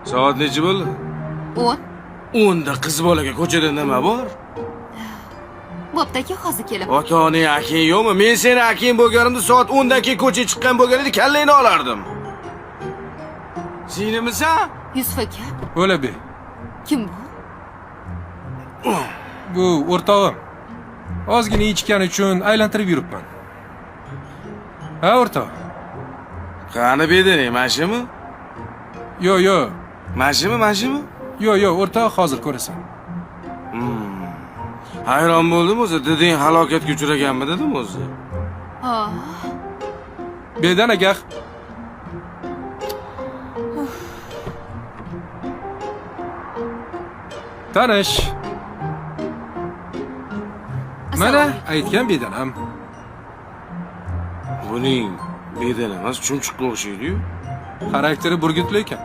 Soat nechi bo'ldi? 10. 10da qiz bolaga ko'chada nima bor? Bo'pti aka, hozir kelaman. Ota onang aking yo'qmi? Men seni aking bo'lganimda soat 10 dan keyin ko'chaga chiqqan bo'lganingda kallangni olardim. Singlimisan? Yusuf aka, O'la be. kim bu? Bu o'rtog'im. Ozgina ichgani uchun aylantirib yuribman. Ha, o'rtoq. Qani bedaning, mashimi? Yo, yo. Mashimi, mashimi? Yo, yo, o'rtoq hozir ko'rasan. Hayron bo'ldim o'zi, deding halokatga uchraganmi dedim o'zi. Ha, Bedan aka. Tanish. Mana assalomu aytgan bedanam. Buning bedan emas, chumchuqqa o'xshaydi-yu. Xarakteri burgutli ekan.